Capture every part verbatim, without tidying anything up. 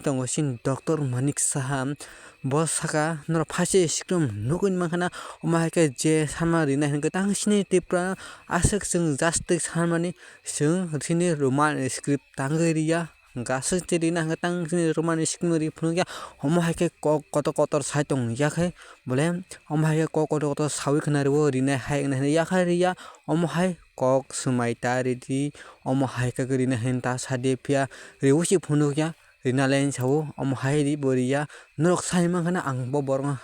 tongo chini Doctor Manik Saha. Bo saka norok phaise screen nugwi mankha na, omo hai khe je sama rina hinkhe tang chini Tripura aswk chwng justice sanmani chwng chini Roman script tangwi riya. Gaswk chiri na hwnkhe tang chini Roman script ri phunukya, omo hai khe kok kotor kotor sai tong ya khe bole omo hai khe kok kotor kotor sawi khna rwo rinai hai wngna hwnwi yakhai riya. Omo hai kok swmai ta ridi, omo hai khe rinai hwn ta sadi phiya riwi se phunukya. Rinalai sao omo hai ri bo riya. Norok sai mankha na ang bo borok no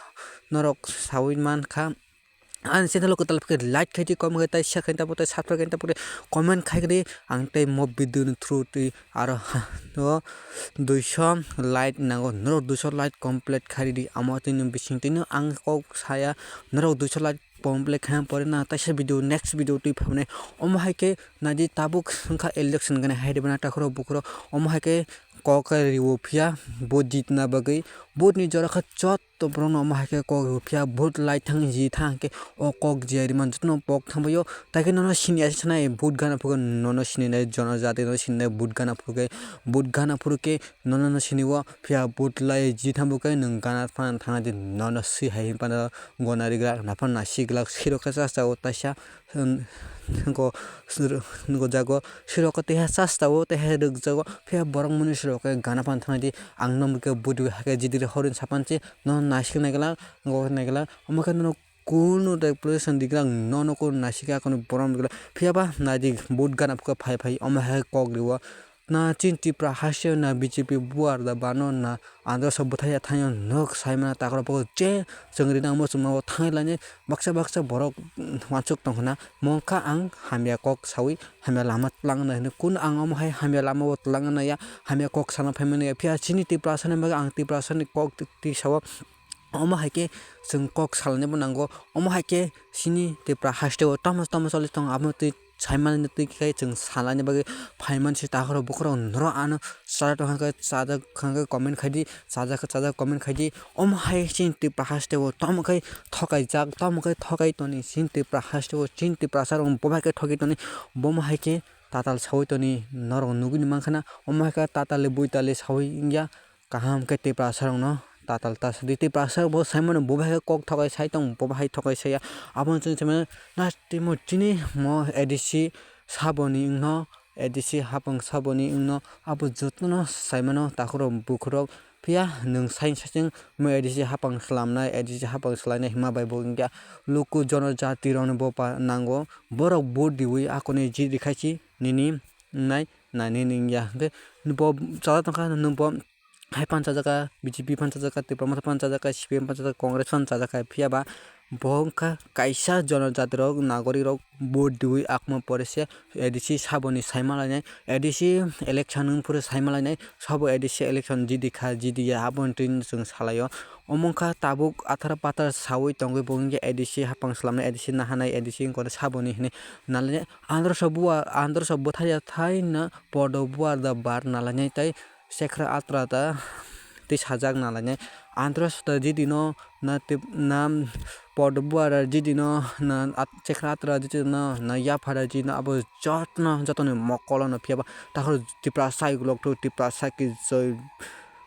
norok sawi mankha. Ani channel o kwtal khe like khai di, comment khai, tei share khai, tabuk tei subscribe khai, tabuk tei comment khai di. Ang tei mo video ni through twi aro ha, no, duiso like nango, norok duiso like complete khai di. Amo tini bising tini ang kok saya, norok duiso like complete khai pore na taisa video, next video twi phabne. Omo hai khe naidi tabuk wngkha election gana hai de bana takhoro bukhoro. Omo hai khe kok riwo phiya vote jitna bagwi, vote ni jora khe chot to borok no omo hai khe kok rw phiya, vote lai thang ji thang khe o kok je ri man joto no pok thang bai o. Tai khe nono sini ya se sanai vote gana phuru nono sini nai jono jati no sini nai vote gana phuru khe, vote gana phuru khe nono no sini o phiya vote lai ji thang bo khe nwng gana phano thang di nono swi hai hin phano gona ri glak na phano nasi glak siro khe sa sa o taisa. Nugo jago sirok tei ha sasta o tei ha rwkjago phiya borok mwnwi sirok khe gana phano thangdi. Ang no mungkhe budi hai khe jidiri horoni sapansi no naisik naikla go naikla omo khe no kunu de police ni dikla no no kunu naisik akoni borom dikla phiya ba naidi but gana phukha phai phai omo hai kok riwo. Na chini Tripura haste na B J P buar da bano na andro so bwthai ya thaino nok sai mana takro bo je chwngri nang mo chwngma bo thang laini baksa baksa borok wansuk tong khna. Mongkha ang hamya kok sawi hamya lama twlang na hino kun ang omo hai hamya lama o twlang na ya hamya kok sana phai mani ya phiya chini Tripura sani bagwi ang Tripura sani kok twi sao. Omo hai khe chwng kok salani bo nango omo hai khe chini Tripura haste o tamo tamo choli tong amo twi saimani twi khe chwng salani bagwi phaiman se takhoro bukhoro norok ano chajak tongkha khe chajak kha khe comment khai di, chajak kha chajak comment khai di. Omo hai chini Tripura haste o tamo khai thokai jak, tamo khai thokai toni chini Tripura haste o chini Tripura sar bo hai khe thokai toni. Bomo hai khe tatal sawi toni norok nugwi mankha na omo hai khe tatal le bui tali sawi wngya. Kaham khe Tiprasa rokno tatal ta sadi. Tiprasa rok bo saimano bo bai khe kok thokai sai tong, bo bai thokai saya. Abono chwng saimano na timo chini mo A D C saboni wngno, A D C hapang saboni wngno abo jotono saimano takhurok bukhurok. Phiya nwng sai sachwng mo A D C hapang swlamnai, A D C hapang swlainai hima bai bo wngya luku jonojati rokno bo pa nango. Borok vote riwi akoni jit rikhaisi nini wngnai na nini wngya. Hwnkhe bo chajak tongkha nwng bo. Hai phan chajak kha, B J P phan chajak kha, Tipra Motha phan chajak kha, C P M phan chajak kha, Congress phan chajak kha, phiya ba bo wngkha kaisa jonojati rok, nagorik rok vote riwi akma pore se A D C saboni saima lainai, A D C election wng phuru saima lainai, sabo A D C election jidi kha, jidi ya, aboni twi chwng salai o. Omo wngkha tabuk athar pathar sawi tongwi bo wngya A D C hapang swlamnai, A D C nahanai, A D C wngkha saboni hinwi nalainai. Andro so buar, andro so bwthai ya thai na podo buar da bar nalainai tei Sekhra atra ta tei sajak nalainai. Andro sota jidi no na tip-, na pod buara jidi no na at-, Sekhra atra jidi no na yaphara jidi no abo jotono, jotoni mokolo no phiya ba takhor Tiprasa ayuk lok thu, Tiprasa ki joi,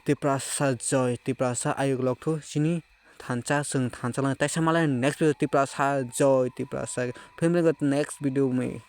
Tiprasa joi, Tiprasa ayuk lok thu chini thansa, chwng thansa lang taisa malai next video Tiprasa joi, Tiprasa film next video mui.